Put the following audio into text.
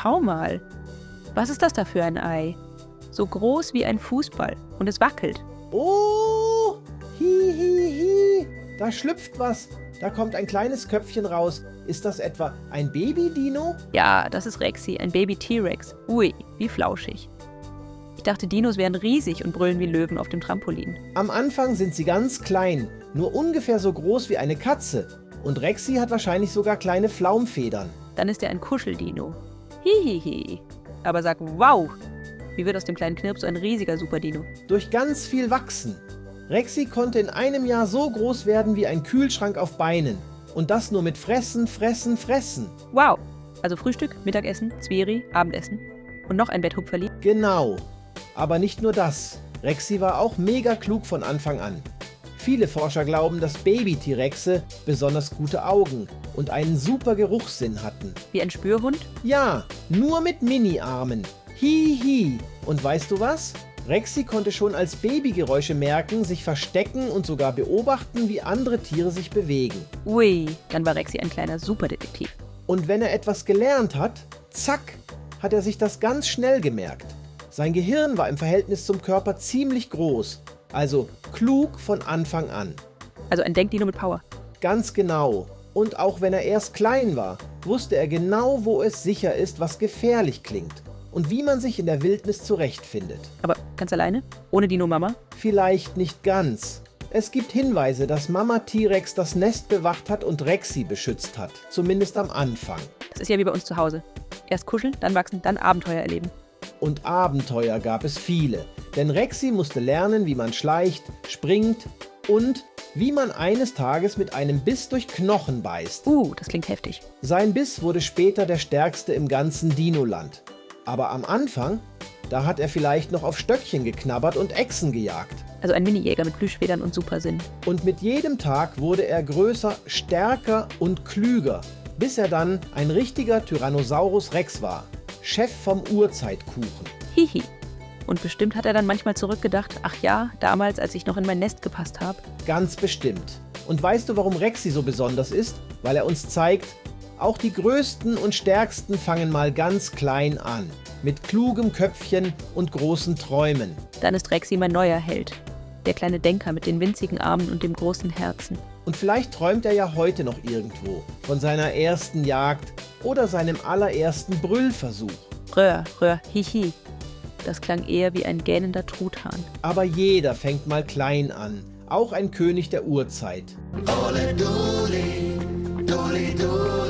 schau mal. Was ist das da für ein Ei? So groß wie ein Fußball und es wackelt. Oh, hi, da schlüpft was. Da kommt ein kleines Köpfchen raus. Ist das etwa ein Baby-Dino? Ja, das ist Rexy, ein Baby-T-Rex. Ui, wie flauschig. Ich dachte, Dinos wären riesig und brüllen wie Löwen auf dem Trampolin. Am Anfang sind sie ganz klein, nur ungefähr so groß wie eine Katze. Und Rexy hat wahrscheinlich sogar kleine Flaumfedern. Dann ist er ein Kuscheldino. Hihihi. Aber sag wow, wie wird aus dem kleinen Knirps ein riesiger Superdino? Durch ganz viel Wachsen. Rexy konnte in einem Jahr so groß werden wie ein Kühlschrank auf Beinen. Und das nur mit Fressen, Fressen, Fressen. Wow. Also Frühstück, Mittagessen, Zweri, Abendessen und noch ein Betthupferli. Genau. Aber nicht nur das. Rexy war auch mega klug von Anfang an. Viele Forscher glauben, dass Baby-T-Rexe besonders gute Augen und einen super Geruchssinn hatten. Wie ein Spürhund? Ja, nur mit Mini-Armen. Hi. Und weißt du was? Rexy konnte schon als Baby Geräusche merken, sich verstecken und sogar beobachten, wie andere Tiere sich bewegen. Ui, dann war Rexy ein kleiner Superdetektiv. Und wenn er etwas gelernt hat, zack, hat er sich das ganz schnell gemerkt. Sein Gehirn war im Verhältnis zum Körper ziemlich groß, also klug von Anfang an. Also ein Denkdino mit Power. Ganz genau. Und auch wenn er erst klein war, wusste er genau, wo es sicher ist, was gefährlich klingt. Und wie man sich in der Wildnis zurechtfindet. Aber ganz alleine? Ohne Dino-Mama? Vielleicht nicht ganz. Es gibt Hinweise, dass Mama T-Rex das Nest bewacht hat und Rexy beschützt hat. Zumindest am Anfang. Das ist ja wie bei uns zu Hause. Erst kuscheln, dann wachsen, dann Abenteuer erleben. Und Abenteuer gab es viele. Denn Rexy musste lernen, wie man schleicht, springt und wie man eines Tages mit einem Biss durch Knochen beißt. Das klingt heftig. Sein Biss wurde später der stärkste im ganzen Dinoland. Aber am Anfang, da hat er vielleicht noch auf Stöckchen geknabbert und Echsen gejagt. Also ein Minijäger mit Plüschfedern und Supersinn. Und mit jedem Tag wurde er größer, stärker und klüger, bis er dann ein richtiger Tyrannosaurus Rex war. Chef vom Urzeitkuchen. Hihi. Und bestimmt hat er dann manchmal zurückgedacht, ach ja, damals, als ich noch in mein Nest gepasst habe. Ganz bestimmt. Und weißt du, warum Rexy so besonders ist? Weil er uns zeigt, auch die Größten und Stärksten fangen mal ganz klein an. Mit klugem Köpfchen und großen Träumen. Dann ist Rexy mein neuer Held. Der kleine Denker mit den winzigen Armen und dem großen Herzen. Und vielleicht träumt er ja heute noch irgendwo von seiner ersten Jagd oder seinem allerersten Brüllversuch. Röhr, hihi. Das klang eher wie ein gähnender Truthahn. Aber jeder fängt mal klein an. Auch ein König der Urzeit. Ole Duli, Duli, Duli.